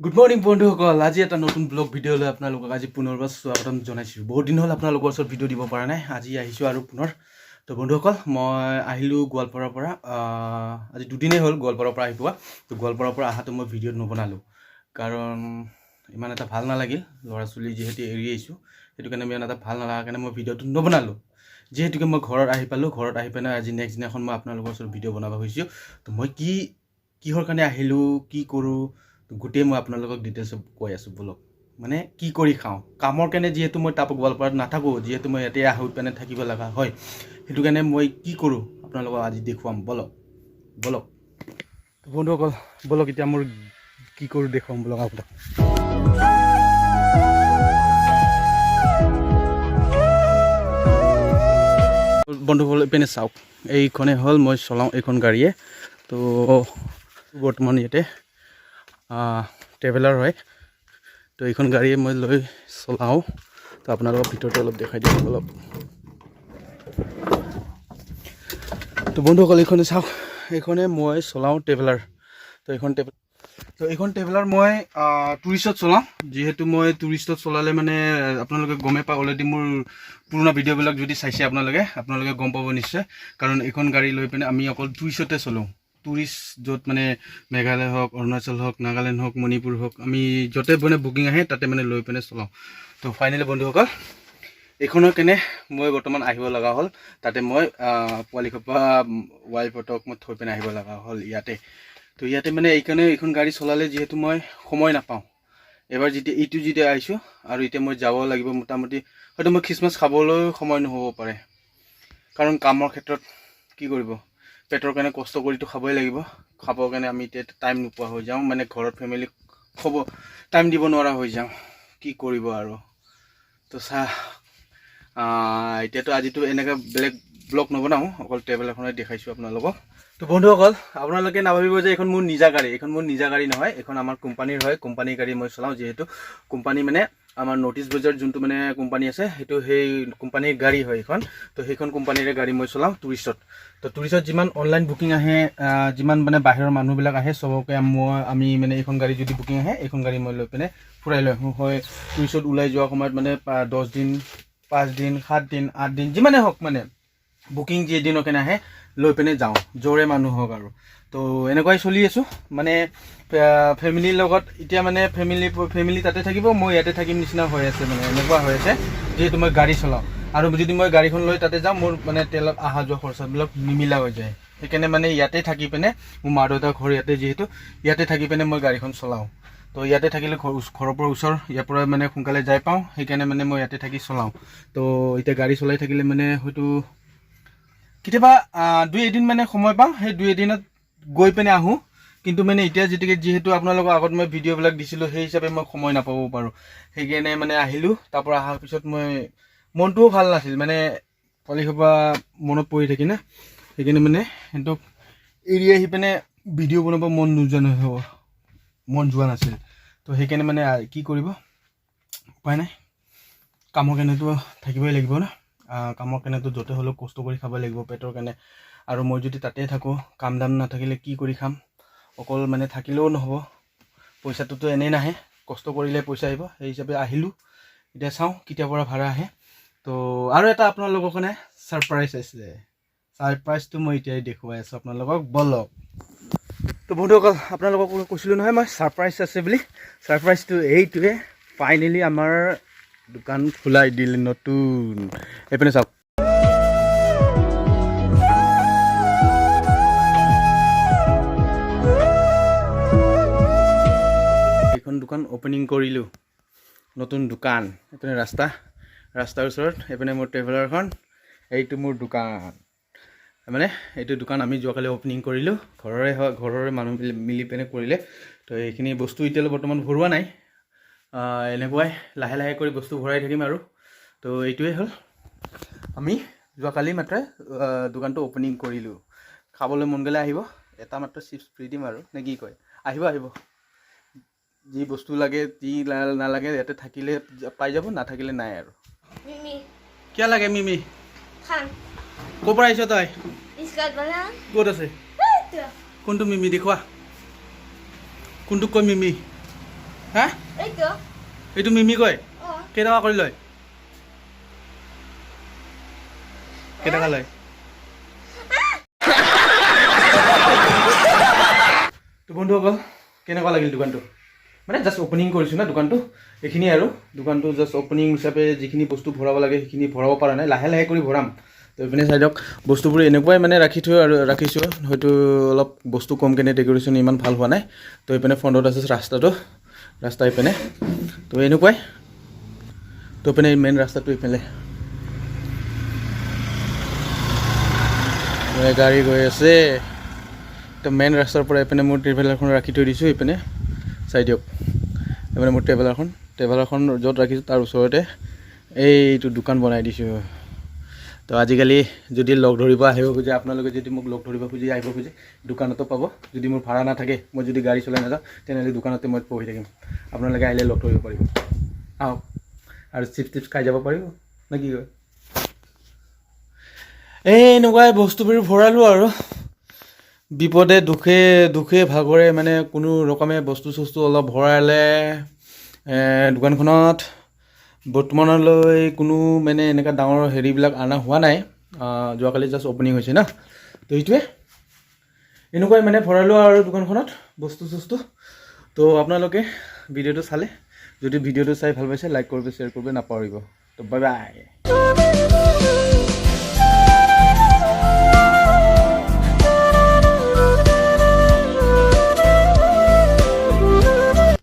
Good morning বন্ধুসকল, আজি এটা নতুন ব্লগ ভিডিঅ'লৈ আপোনালোকক আজি পুনৰবাৰ স্বাগতম জনাইছোঁ। বহুত দিন হ'ল আপোনালোকৰ ওচৰত ভিডিঅ' দিব পৰা নাই, আজি আহিছোঁ আৰু পুনৰ। তো বন্ধুসকল, মই আহিলোঁ গোৱালপাৰাৰ পৰা। আজি দুদিনেই হ'ল গোৱালপাৰাৰ পৰা আহি পোৱা। তো গোৱালপাৰাৰ পৰা অহাটো মই ভিডিঅ'ত নবনালোঁ, কাৰণ ইমান এটা ভাল নালাগিল। ল'ৰা ছোৱালী যিহেতু এৰি আহিছোঁ, সেইটো কাৰণে ইমান এটা ভাল নালাগা কাৰণে মই ভিডিঅ'টো নবনালোঁ। যিহেতুকে মই ঘৰত আহি পালোঁ, ঘৰত আহি পিনে আজি নেক্সট দিনাখন মই আপোনালোকৰ ওচৰত ভিডিঅ' বনাব খুজিছোঁ। তো মই কি কিহৰ কাৰণে আহিলোঁ, কি কৰোঁ, গোটেই মই আপোনালোকক ডিটেইলছত কৈ আছোঁ। ব'লক, মানে কি কৰি খাওঁ কামৰ কাৰণে, যিহেতু মই তাত গোৱালপাৰাত নাথাকোঁ, যিহেতু মই ইয়াতে আহি পিনে থাকিব লগা হয়, সেইটো কাৰণে মই কি কৰোঁ আপোনালোকক আজি দেখুৱাম। ব'লক ব'লক। বন্ধুসকল, ব'লক, এতিয়া মোৰ কি কৰোঁ দেখুৱাম, ব'লক আপোনাক। বন্ধুসকল, এইপিনে চাওক, এইখনে হ'ল মই চলাওঁ এইখন গাড়ীয়ে। তো বৰ্তমান ইয়াতে ট্ৰেভেলাৰ হয়। তো এইখন গাড়ীয়ে মই লৈ চলাওঁ। তো আপোনালোকক ভিতৰতে অলপ দেখাই দিওঁ অলপ। তো বন্ধুসকল, এইখনে চাওক, এইখনে মই চলাওঁ ট্ৰেভেলাৰ। তো এইখন ট্ৰেভেলাৰ মই টুৰিষ্টত চলাওঁ। যিহেতু মই টুৰিষ্টত চলালে মানে আপোনালোকে গমেই পায়, অলৰেডি মোৰ পুৰণা ভিডিঅ'বিলাক যদি চাইছে আপোনালোকে গম পাব নিশ্চয়। কাৰণ এইখন গাড়ী লৈ পিনে আমি অকল টুৰিষ্টতে চলাওঁ। টুৰিষ্ট য'ত মানে মেঘালয় হওক, অৰুণাচল হওক, নাগালেণ্ড হওক, মণিপুৰ হওক, আমি য'তে মানে বুকিং আহে তাতে মানে লৈ পিনে চলাওঁ। তো ফাইনেলি বন্ধুসকল, এইখনৰ কাৰণে মই বৰ্তমান আহিব লগা হ'ল। তাতে মই পোৱালিসোপা, ৱাইফহঁতক মই থৈ পিনে আহিব লগা হ'ল ইয়াতে। তো ইয়াতে মানে এইকাৰণে এইখন গাড়ী চলালে যিহেতু মই সময় নাপাওঁ। এবাৰ যেতিয়া এইটো যেতিয়া আহিছোঁ আৰু এতিয়া মই যাব লাগিব, মোটামুটি হয়তো মই খ্ৰীষ্টমাছ খাবলৈ সময় নহ'ব পাৰে। কাৰণ কামৰ ক্ষেত্ৰত কি কৰিব, পেটৰ কাৰণে কষ্ট কৰিতো খাবই লাগিব। খাবৰ কাৰণে আমি এতিয়া টাইম নোপোৱা হৈ যাওঁ, মানে ঘৰত ফেমিলিক খব টাইম দিব নোৱাৰা হৈ যাওঁ। কি কৰিব আৰু। তো চাহ এতিয়াতো আজিতো এনেকৈ বেলেগ ব্লগ নবনাওঁ, অকল ট্ৰেভেলাৰখনে দেখাইছোঁ আপোনালোকক। তো বন্ধুসকল, আপোনালোকে নাভাবিব যে এইখন মোৰ নিজা গাড়ী। এইখন মোৰ নিজা গাড়ী নহয়, এইখন আমাৰ কোম্পানীৰ হয়। কোম্পানীৰ গাড়ী মই চলাওঁ। যিহেতু কোম্পানী মানে আমাৰ নৰ্থ ইষ্ট বজাৰ যোনটো মানে কোম্পানী আছে, সেইটো সেই কোম্পানীৰ গাড়ী হয় এইখন। তো সেইখন কোম্পানীৰে গাড়ী মই চলাওঁ টুৰিষ্টত। তো টুৰিষ্টত যিমান অনলাইন বুকিং আহে, যিমান মানে বাহিৰৰ মানুহবিলাক আহে, চবকে আমি মানে এইখন গাড়ী যদি বুকিং আহে, এইখন গাড়ী মই লৈ পিনে ফুৰাই লৈ আহোঁ। হয়, টুৰিষ্টত ওলাই যোৱা সময়ত মানে 10 দিন, 5 দিন, 7 দিন, 8 দিন, যিমানে হওক, মানে বুকিং যিদিনৰ কাৰণে আহে লৈ পিনে যাওঁ, য'ৰে মানুহ হওক। আৰু তো এনেকুৱাই চলি আছোঁ মানে ফেমিলিৰ লগত। এতিয়া মানে ফেমিলি ফেমিলি তাতে থাকিব, মই ইয়াতে থাকিম নিচিনা হৈ আছে। মানে এনেকুৱা হৈ আছে, যিহেতু মই গাড়ী চলাওঁ আৰু যদি মই গাড়ীখন লৈ তাতে যাওঁ, মোৰ মানে তেলত অহা যোৱা খৰচাবিলাক নিমিলা হৈ যায়। সেইকাৰণে মানে ইয়াতে থাকি পিনে, মোৰ মা দেউতাৰ ঘৰ ইয়াতে যিহেতু, ইয়াতে থাকি পিনে মই গাড়ীখন চলাওঁ। তো ইয়াতে থাকিলে ঘৰৰ পৰা ওচৰ, ইয়াৰ পৰা মানে সোনকালে যাই পাওঁ। সেইকাৰণে মানে মই ইয়াতে থাকি চলাওঁ। তো এতিয়া গাড়ী চলাই থাকিলে মানে হয়তো কেতিয়াবা দুই এদিন মানে সময় পাওঁ, সেই দুই এদিনত গৈ পিনে আহোঁ। কিন্তু মানে এতিয়া যিহেতু আপোনালোকৰ আগত মই ভিডিঅ'বিলাক দিছিলোঁ, সেই হিচাপে মই সময় নাপাব পাৰোঁ। সেইকাৰণে মানে আহিলোঁ। তাৰ পৰা অহাৰ পিছত মই মনটোও ভাল নাছিল, মানে পোৱালিসোপা মনত পৰি থাকি না। সেইকাৰণে মানে সিহঁতক এৰি আহি পিনে ভিডিঅ' বনাব মন নোযোৱা নহ'ব, মন যোৱা নাছিল। তো সেইকাৰণে মানে কি কৰিব, উপায় নাই। কামৰ কাৰণেতো থাকিবই লাগিব না। কামৰ কাৰণেতো য'তে হ'লেও কষ্ট কৰি খাব লাগিব পেটৰ কাৰণে। আৰু মই যদি তাতে থাকোঁ, কাম দাম নাথাকিলে কি কৰি খাম? অকল মানে থাকিলেও নহ'ব, পইচাটোতো এনেই নাহে, কষ্ট কৰিলে পইচা আহিব। সেই হিচাপে আহিলোঁ। এতিয়া চাওঁ কেতিয়াৰ পৰা ভাড়া আহে। তো আৰু এটা আপোনালোকৰ কাৰণে ছাৰপ্ৰাইজ আছে। ছাৰপ্ৰাইজটো মই এতিয়াই দেখুৱাই আছোঁ আপোনালোকক, ব'লক। তো বন্ধুসকল, আপোনালোকক কৈছিলোঁ নহয় মই ছাৰপ্ৰাইজ আছে বুলি। ছাৰপ্ৰাইজটো এইটোৱে, ফাইনেলি আমাৰ দোকান খোলাই দিলে নতুন। এইপিনে চাওক। এইখন দোকান অ'পেনিং কৰিলোঁ, নতুন দোকান। এইপিনে ৰাস্তা, ৰাস্তাৰ ওচৰত এইপিনে মোৰ ট্ৰেভেলাৰখন, এইটো মোৰ দোকান। মানে এইটো দোকান আমি যোৱাকালি অ'পেনিং কৰিলোঁ। ঘৰৰে হয়, ঘৰৰে মানুহ মিলি পিনে কৰিলে। তো এইখিনি বস্তু এতিয়ালৈ বৰ্তমান ভৰোৱা নাই। এনেকুৱাই লাহে লাহে কৰি বস্তু ভৰাই থাকিম আৰু। তো এইটোৱেই হ'ল, আমি যোৱাকালি মাত্ৰ দোকানটো অ'পেনিং কৰিলোঁ। খাবলৈ মন গ'লে আহিব, এটা মাত্ৰ চিপছ ফ্ৰী দিম আৰু, নে কি কয়? আহিব আহিব, যি বস্তু লাগে, যি নালাগে, ইয়াতে থাকিলে পাই যাব, নাথাকিলে নাই আৰু। মিমি। কিয় লাগে মিমি? খান। ক'ৰ পৰা আহিছ তই? বিস্কুট বনা। ক'ত আছে? কোনটো মিমি দেখুওৱা? কোনটোক কয় মিমি? হা? এইটো। এইটো মিমি কয়? অ। কেইটকা কৰি লয়? কেইটকা লয়? তো বন্ধুসকল, কেনেকুৱা লাগিল দোকানটো? মানে জাষ্ট অ'পেনিং কৰিছোঁ না দোকানটো, এইখিনিয়ে আৰু। দোকানটো জাষ্ট অ'পেনিং হিচাপে যিখিনি বস্তু ভৰাব লাগে, সেইখিনি ভৰাব পৰা নাই। লাহে লাহে কৰি ভৰাম। তো এইপিনে চাই দিয়ক, বস্তুবোৰ এনেকুৱাই মানে ৰাখি থৈ আৰু ৰাখিছোঁ। হয়তো অলপ বস্তু কম কেনে ডেক'ৰেশ্যন ইমান ভাল হোৱা নাই। তো এইপিনে ফ্ৰণ্টত আছে ৰাস্তাটো, ৰাস্তা এইপিনে। তো এনেকুৱাই। তো এইপিনে মেইন ৰাস্তাটো, এইপিনে এই গাড়ী গৈ আছে। তো মেইন ৰাস্তাৰ পৰা এইপিনে মোৰ ট্ৰেভেলাৰখন ৰাখি থৈ দিছোঁ। এইপিনে চাই দিয়ক, এইপিনে মোৰ ট্ৰেভেলাৰখন। ট্ৰেভেলাৰখন য'ত ৰাখিছোঁ, তাৰ ওচৰতে এইটো দোকান বনাই দিছোঁ। তো আজিকালি যদি লগ ধৰিব আহিব খোজে আপোনালোকে, যদি মোক লগ ধৰিব খুজি আহিব খোজে, দোকানতো পাব। যদি মোৰ ভাড়া নাথাকে, মই যদি গাড়ী চলাই নাযাওঁ, তেনেহ'লে দোকানতে মই বহি থাকিম। আপোনালোকে আহিলে লগ ধৰিব পাৰিব। আহক আৰু চিপছ টিপছ খাই যাব পাৰিব, নে কি কয়? এই এনেকুৱাই বস্তুবোৰ ভৰালোঁ আৰু বিপদে দুখে দুখে ভাগৰে মানে কোনো ৰকমে বস্তু চস্তু অলপ ভৰালে। দোকানখনত বৰ্তমানলৈ কোনো মানে এনেকুৱা ডাঙৰ হেৰিবিলাক অনা হোৱা নাই। যোৱাকালি জাষ্ট অ'পেনিং হৈছে না। তো সেইটোৱে, এনেকুৱাই মানে ভৰালোঁ আৰু দোকানখনত বস্তু চস্তু। তো আপোনালোকে ভিডিঅ'টো চালে, যদি ভিডিঅ'টো চাই ভাল পাইছে, লাইক কৰিব, শ্বেয়াৰ কৰিব নাপাহৰিব। তো বাই বাই।